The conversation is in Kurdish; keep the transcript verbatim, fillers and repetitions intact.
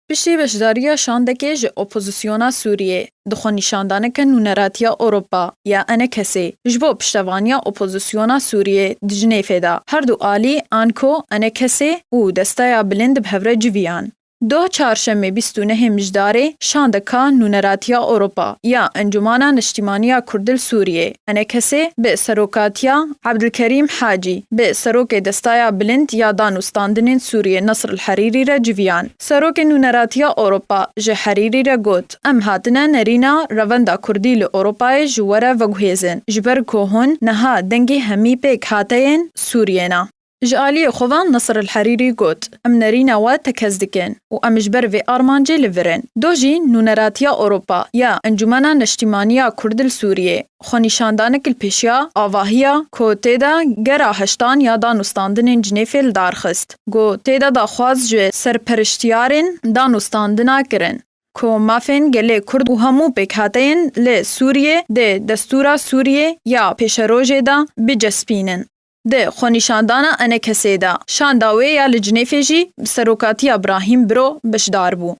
Piştî beşdariya şandekê ji opozisyona Sûriyê, di xwenîşandaneke Nûneratiya Ewropa ya ENKSê ji bo piştevaniya opozisyona Sûriyê di Cinêfê de, her du alî ANKO, ENKSê û Desteya Bilind bi hev re civiyan. Doh çarşemê bîst û nehê Mijdarê şandeka Nûneratiya Ewropa ya Encûmana Niştîmaniya Kurd li Sûriyê, ENKSê, bi serokatiya Ebdilkerîm Hacî, bi serokê Desteya Bilind ya Danûstandinên Sûriyê Nesr El Herîrî re civiyan. Serokê Nûneratiya Ewropa ji Herîrî re got, Em hatine nerîna revenda Kurdî li Ewropayê ji we re veguhêzin, ji ber ku hûn niha dengê hemî pêk hateyên Sûriyê ne. Ji aliyê xwe ve Nesr El Herîrî got, Em nerîna we tekez dikin û em ji ber vê armancê li vir in. Do jî Nûneratiya Ewropa ya Encûmena Neştîmaniya Kurd li Sûriyê xwenîşandanek li pêşiya avahiya ku tê de gera heştan ya danûstandinên Cinêfê li dar xist, ku tê de daxwaz ji serperiştiyarên danûstandina kirin ku mafên gelê Kurd û hemû pêkhateyên li Sûriyê di destûra Sûriyê ya pêşerojê de bicespînin. Di xwenîşandana ENKSê de şanda wê ya li Cinêfê jî bi serokatiya Brahîm Biro beşdar bû.